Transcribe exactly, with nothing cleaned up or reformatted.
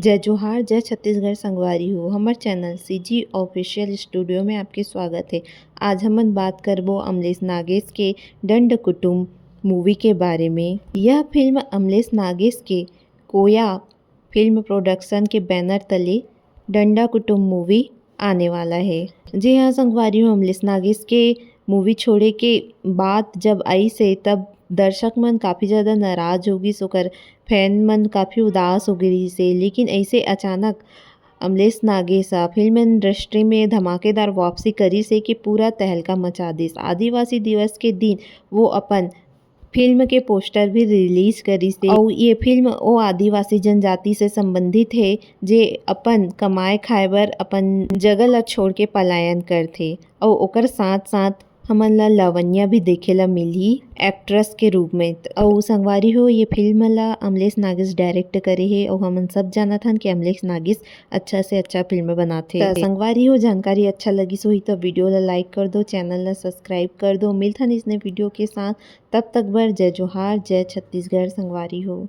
जय जोहार, जय छत्तीसगढ़ संगवारी हो। हमर चैनल सीजी ऑफिशियल स्टूडियो में आपके स्वागत है। आज हमन बात करबो अमलेश नागेश के दंड कुटुम मूवी के बारे में। यह फिल्म अमलेश नागेश के कोया फिल्म प्रोडक्शन के बैनर तले डंडा कुटुम मूवी आने वाला है। जी हाँ संगवारी हो, अमलेश नागेश के मूवी छोड़े के बात जब आइस हे, तब दर्शक मन काफ़ी ज़्यादा नाराज़ हो गिस, ओकर फैन मन काफ़ी उदास हो गे रहिस हे। लेकिन ऐसे अचानक अमलेश नागेश ह फिल्म इंडस्ट्री में धमाकेदार वापसी करिस हे कि पूरा तहलका मचा दिस। आदिवासी दिवस के दिन वो अपन फिल्म के पोस्टर भी रिलीज करिस हे। अउ ये फिल्म ओ आदिवासी जनजाति से संबंधित हे, जे अपन कमाए खाए बर अपन जगह ला छोड़ के पलायन करथे। अउ ओकर साथ साथ हमन ला लावण्या भी देखे ला मिलही एक्ट्रेस के रूप में। अउ संगवारी हो, ये फिल्म ला अमलेश नागेश डायरेक्ट करे हे, अउ हमन सब जानत हन कि अमलेश नागेश अच्छा से अच्छा फिल्म बनाथे। त संगवारी हो, जानकारी अच्छा लगिस होही त वीडियो ला लाइक कर दो, चैनल ला सब्सक्राइब कर दो। मिलथन इसने वीडियो के साथ, तब तक बर जय जोहार, जय छत्तीसगढ़ संगवारी हो।